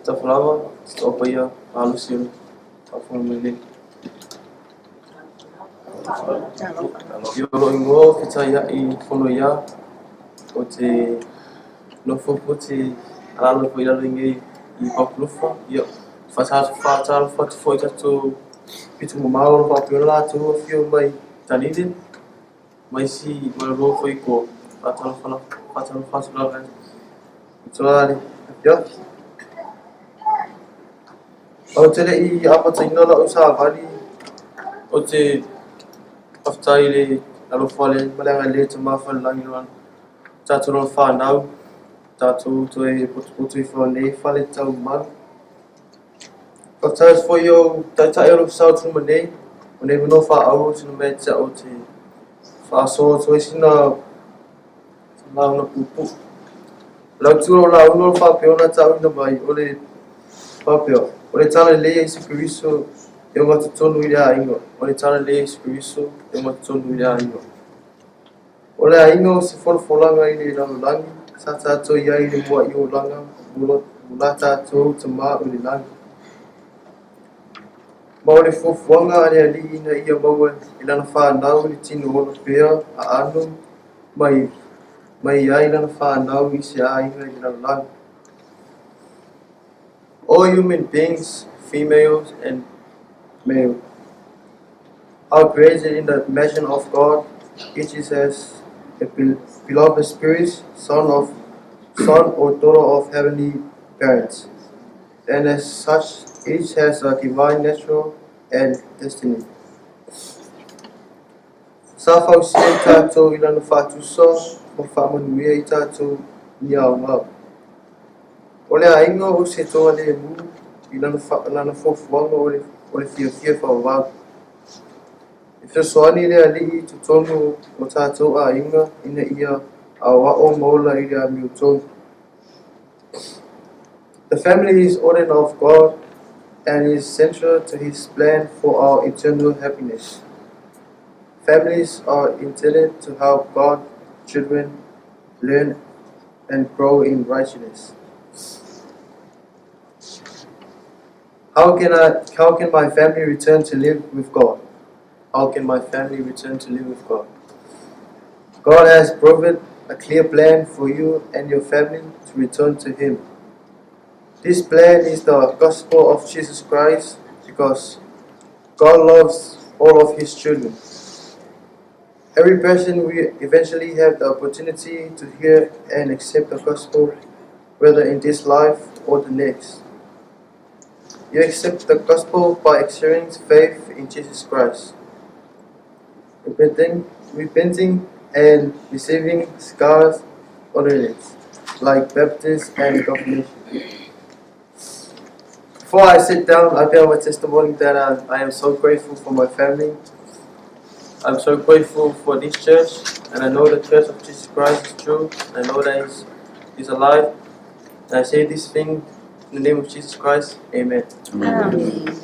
Talofa lava, se toapaia malosi o le faafofoga mai nei. Ia o lou igoa o Fetaiai Fonoia, ou te nofo Futi alalo foi i lalo i nei i Papulofa. Ia, faatalofa atu foi i tatou pito mamao o lo o faapea ona latou afio mai Dunedin ma isi malolo foi i tua. Faatalofa faatalofa atu lava i toa le afiafi. Ou te le i amataina lau savali, ou te faafetai i le alofa o le ma le agalelei o Tama Falelagi o tatou lona fanau, tatou toe potopoto ifo nei fale tau malu. Faafetai atu foi i ou taitai o lou sao tuma nei, o nei manoa faaauau sina mea te au te faasoa atu ai sina lauga puupuu. O le autu o lau lauga o faapea ona ta'uina mai o le faapea, o le talalelei a Iesu Keriso e ogatotonu i le aiga. O le talalelei a Iesu Keriso e ogatotonu i le aiga. O le aiga o se folafolaga i le lalolagi sa tatou i ai i le mua'i olaga mo la tatou Tama o i le lagi. Ma o le fuafuaga a le Alii ina ia maua e lana fanau le tino ola pea aano mai mai ai lana fanau i se aiga i le lalolagi. All human beings, females and male, are created in the image of God. Each is as a beloved spirit, son or daughter of heavenly parents. And as such, each has a divine nature and destiny. Sa fausia i tatou i lana faatusa ma faamanuia i tatou ni aoga. O le aiga o se togalemu i lana, lana fuafuaga o le fiafia faavavau. E fesoasoani le Alii i totonu o tatou aiga ina ia aoao ma ola i le amiotonu. The family is ordained of God and is central to His plan for our eternal happiness. Families are intended to help God's children learn and grow in righteousness. How can my family return to live with God? How can my family return to live with God? God has provided a clear plan for you and your family to return to Him. This plan is the gospel of Jesus Christ because God loves all of His children. Every person will eventually have the opportunity to hear and accept the gospel, whether in this life or the next. You accept the gospel by exercising faith in Jesus Christ, repenting and receiving God's ordinance, like baptism and confirmation. Before I sit down, I bear my testimony that I am so grateful for my family. I'm so grateful for this church, and I know the Church of Jesus Christ is true. I know that He's alive. And I say this thing in the name of Jesus Christ. Amen. Amen.